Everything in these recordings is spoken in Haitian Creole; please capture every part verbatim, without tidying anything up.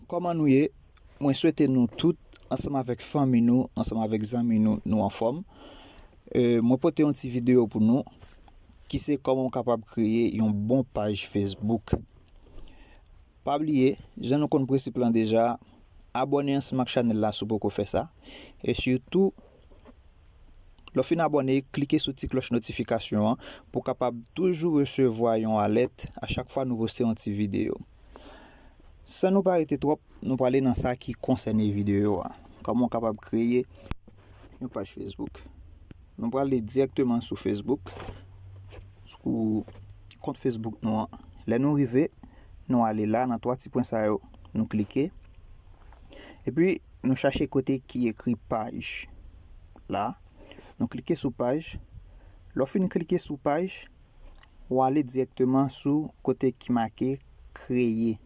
Kòman nou ye? Mwen swete nou tout, ansanm avèk fanmi nou, ansanm avèk zanmi nou, nou anfòm. E, mwen pote yon ti videyo pou nou, ki se kòman w kapab kreye yon bon paj Facebook. Pa bliye, jan nou konn prensip lan deja, abòne ansanm ak chanèl la si w poko fè sa. E sitou, lè w fin abòne, klike sou ti klòch notifikasyon an pou w kapab toujou resevwa yon alèt a chak fwa nou poste yon ti videyo. San nou pa rete twòp, nou prale nan sa ki konsène videyo a. Kòman w kapab kreye yon paj Facebook. Nou prale dirèkteman sou Facebook, sou kont Facebook nou an. Lè nou rive, nou ale la nan twa ti pwen sa yo, nou klike. Epi, nou chache kote ki ekri paj la. Nou klike sou paj. Lè w fin klike sou paj, ou ale dirèkteman sou kote ki make kreye.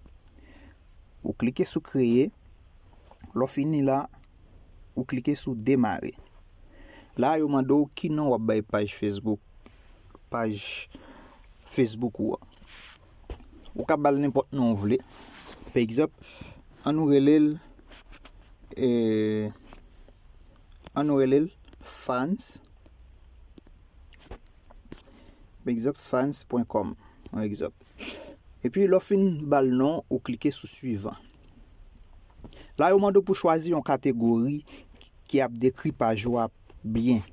Ou klike sou kreye. Lè w fini la, ou klike sou demare. La, yo mande w ki non w ap bay paj Facebook, paj Facebook ou an. Ou ka ba l nenpòt non w vle. Pa egzanp, ann nou rele l, e, ann nou rele l fans, pa egzanp, fans pwen kòm, yon egzanp. Epi, lè w fin ba l non, ou klike sou swivan. La, yo mande w pou chwazi yon kategori ki ap dekri paj ou a byen.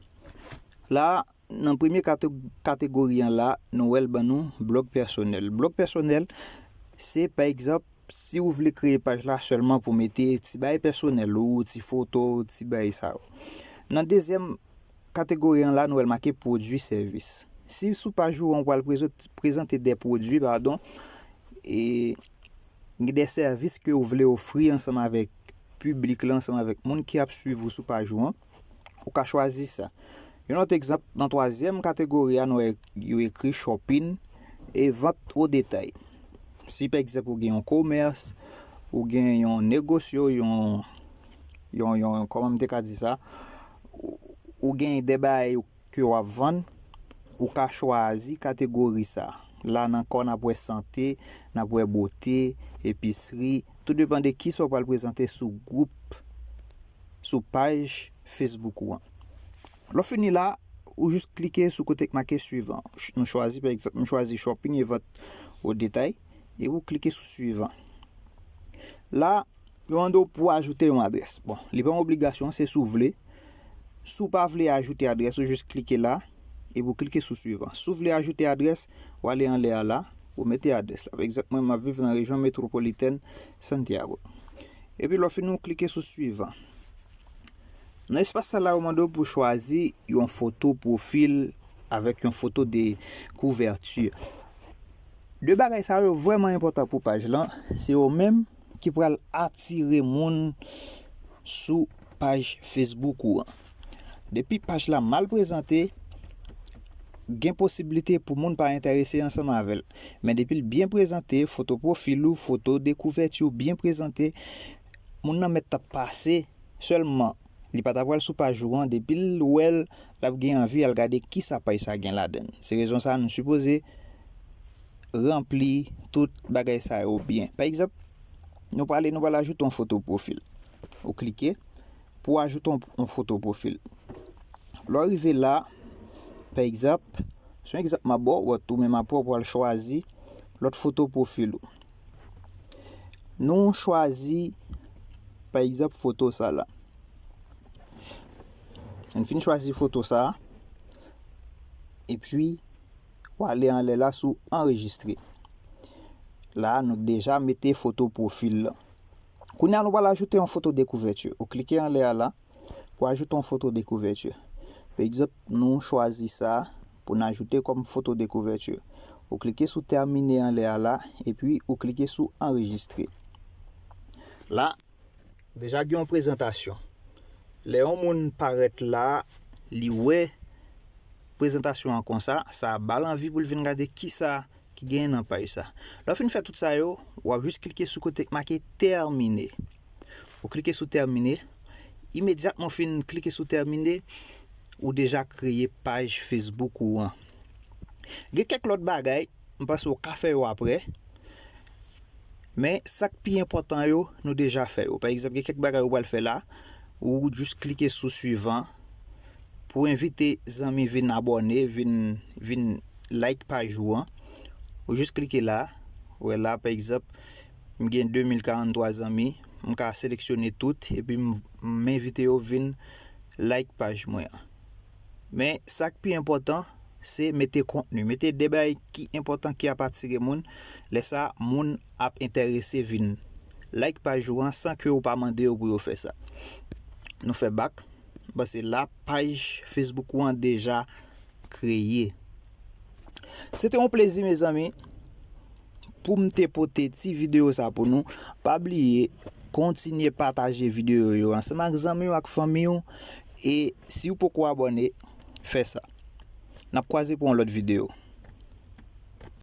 La, nan premye kate-, kategori an la, nou wè l ban nou blòg pèsonèl. Blòg pèsonèl, se, pa egzanp, si w vle kreye paj la sèlman pou mete ti bagay pèsonèl ou, ti foto, ti bagay sa yo. Nan dezyèm kategori an la, nou wè l make pwodui sèvis. Si sou paj ou an, ou pral prezant-, prezante de pwodui, padon, e gen de sèvis ke w vle ofri ansanm avèk piblik la, ansanm avèk moun ki ap swiv ou sou paj ou an, ou ka chwazi sa. Yon lòt egzanp, nan twazyèm kategori a, nou wè yo ekri shopping e vant o detay. Si, pa egzanp, ou gen yon komès, ou gen yon negosyo, yon, yon, yon, kòman m te ka di sa, ou, ou gen de bagay ke w ap vann, ou ka chwazi kategori sa. La, nan kò, n ap wè sante, n ap wè bote, episri, tou depann de kisa w pral prezante sou gwoup, sou paj Facebook ou an. Lè w fini la, ou jis klike sou kote k make swivan. Nou chwazi, pa egzanp, m chwazi shopping e vant o detay, e ou klike sou swivan. La, yo mande w pou ajoute yon adrès. Bon, li pa yon obligasyon, se si w vle. Si w pa vle ajoute adrès, ou jis klike la, epi w klike sou swivan. Si w vle ajoute adrès, w ale anlè a la, ou mete adrès la. Pa egzanp, mwen, m ap viv nan rejyon metwopolitèn Santiago. Epi lè w fini, ou klike sou swivan. Nan espas sa la, yo mande w pou chwazi yon foto pwofil avèk yon foto de kouvèti. De bagay sa yo vrèman enpòtan pou paj lan, se yo menm ki pral atire moun sou paj Facebook ou an. Depi paj la mal prezante, gen posiblite pou moun pa enterese ansanm avè l. Men depi l byen prezante, foto pwofil ou, foto de kouvèti ou byen prezante, moun nan mèt t ap pase sèlman. Li pa ta pral sou paj ou an, depi l wè l, l ap gen anvi al gade kisa paj sa gen ladan l. Se rezon sa nou sipoze ranpli tout bagay sa yo byen. Pa egzanp, nou prale, nou pral ajoute yon foto pwofil. Ou klike pou ajoute yon, yon foto pwofil. Lè w rive la, pa egzanp, se yon egzanp m ap ba w, ou menm apre w pral chwazi lòt foto pwofil ou. Nou chwazi, pa egzanp, foto sa la. Nou fin chwazi foto sa, epi w ale anlè la sou anrejistre. La, nou deja mete foto pwofil lan. Kounye a, nou pral ajoute yon foto de kouvèti. Ou klike anlè a la pou ajoute yon foto de kouvèti. Pa egzanp, nou chwazi sa pou n ajoute kòm foto de kouvèti. Ou klike sou tèmine anlè a la, epi ou klike sou anrejistre. La, deja gen yon prezantasyon. Lè yon moun parèt la, li wè prezantasyon an konsa, sa ba l anvi pou l vin gade kisa ki genyen nan paj sa. Lè w fin fè tout sa yo, w ap jis klike sou kote k make tèmine. Ou klike sou tèmine. Imedyatman w fin klike sou tèmine, ou deja kreye paj Facebook ou an. Gen kèk lòt bagay, m panse w ka fè yo apre. Men sa k pi enpòtan yo, nou deja fè yo. Pa egzanp, gen kèk bagay ou pral fè la, ou jis klike sou swivan pou envite zanmi vin abòne, vin, vin like paj ou an. Ou jis klike la, ou wè la, pa egzanp, m gen de mil karanntwa zanmi, m ka seleksyone tout, epi m, m envite yo vin like paj mwen an. Men sa k pi enpòtan, se mete kontni. Mete de bagay ki enpòtan ki ap atire moun. Lè sa, moun ap enterese vin like paj ou an san ke ou pa mande yo pou yo fè sa. Nou fè bak. Bon, se la paj Facebook ou an deja kreye. Se te yon plezi, mezanmi, pou m te pote ti videyo sa pou nou. Pa bliye kontinye pataje videyo yo ansanm ak zanmi w ak fanmi w. E si w poko abòne, fè sa. N ap kwaze pou yon lòt videyo.